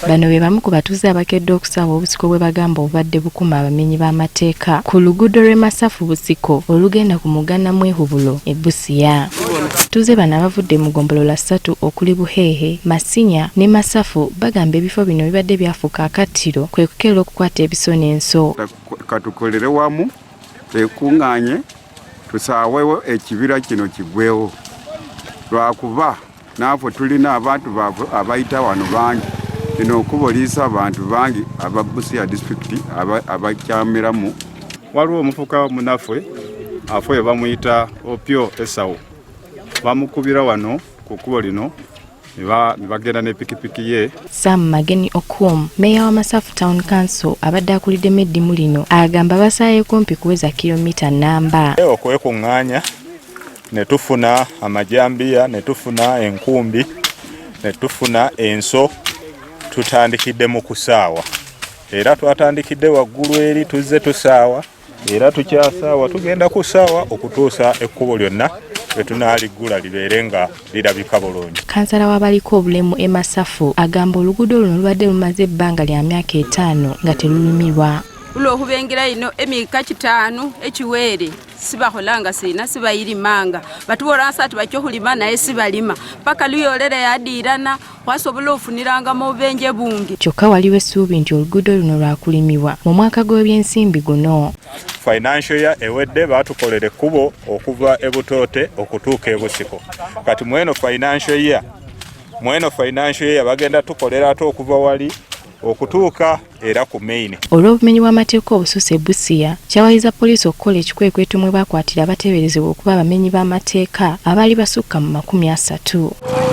Bano be bamu ku batuuze abakedde okusaawa obusiko bwe bagamba obubadde bukuma abamenyi b'amateeka ku luguudo lw'e Masafu Busiko olugenda ku mugga Namwehubulo e Busia. Abatuuze bano abavudde mu gombolola ssatu okuli Buheehe, Masinya ne Masafu bagamba ebifo bino bibadde byafuuka akattiro kwe kukeera okukwata ebiso n'enso. Katukolere wamu twekuŋŋaanye tusaawewo ekibira kino kigwewo lwakuba naafe tulina abantu bafe abayita wano bangi lino okubo liisa abantu bangi aba Busia disitulikiti abakyamiramu. Waliwo omufuka munaffe afuye bamuyita Opio Esau, bamukubira wano ku kkubo lino ne bagenda ne pikipiki ye. Sam Mageni Okum, meeya wa Masafu Town Council abadde akuliddemu eddimu lino agamba basaaye kumpi kuweza kilomita namba. Okwekuŋŋaanya ne tufuna amajambiya ne tufuna enkumbi ne tufuna enso, tutandikidde mu kusaawa era twatandikidde waggulu eri tuzze tusaawa era tukyasaawa tugenda kusaawa okutuusa ekkubo lyonna lwe tunaaliggula libeere nga lirabika bulungi. Kansala w'abaliko obulemu e Masafu agamba oluguudo luno lubadde lumaze ebbanga lya myaka etaano nga terulumirwa. Olw'okuba engira ino emyika kitaanu ekiweere sibakholanga sina sibayilimanga batubolanga ati bacha okhulima naye sibalima paka luyolele yadiirana khwasobola ofuniranga mu bubenje bungi. Kyokka waliwo essuubi nti oluguudo luno lwakulimibwa mu mwaka gw'ebyensimbi guno. Financial year ewedde baatukolera ekkubo okuva e Butoote okutuuka e Busiko. Kati mweno financial year, mweno financial year bagenda tukolera ate okuva wali okutuuka era ku main. Olw'obumenyi bw'amateeka obususse e Busia, kyawaliriza poliisi okukola ekikwekweto mwe baakwatira abateeberezebwa okuba abamenyi b'amateeka abaali basukka mu 30.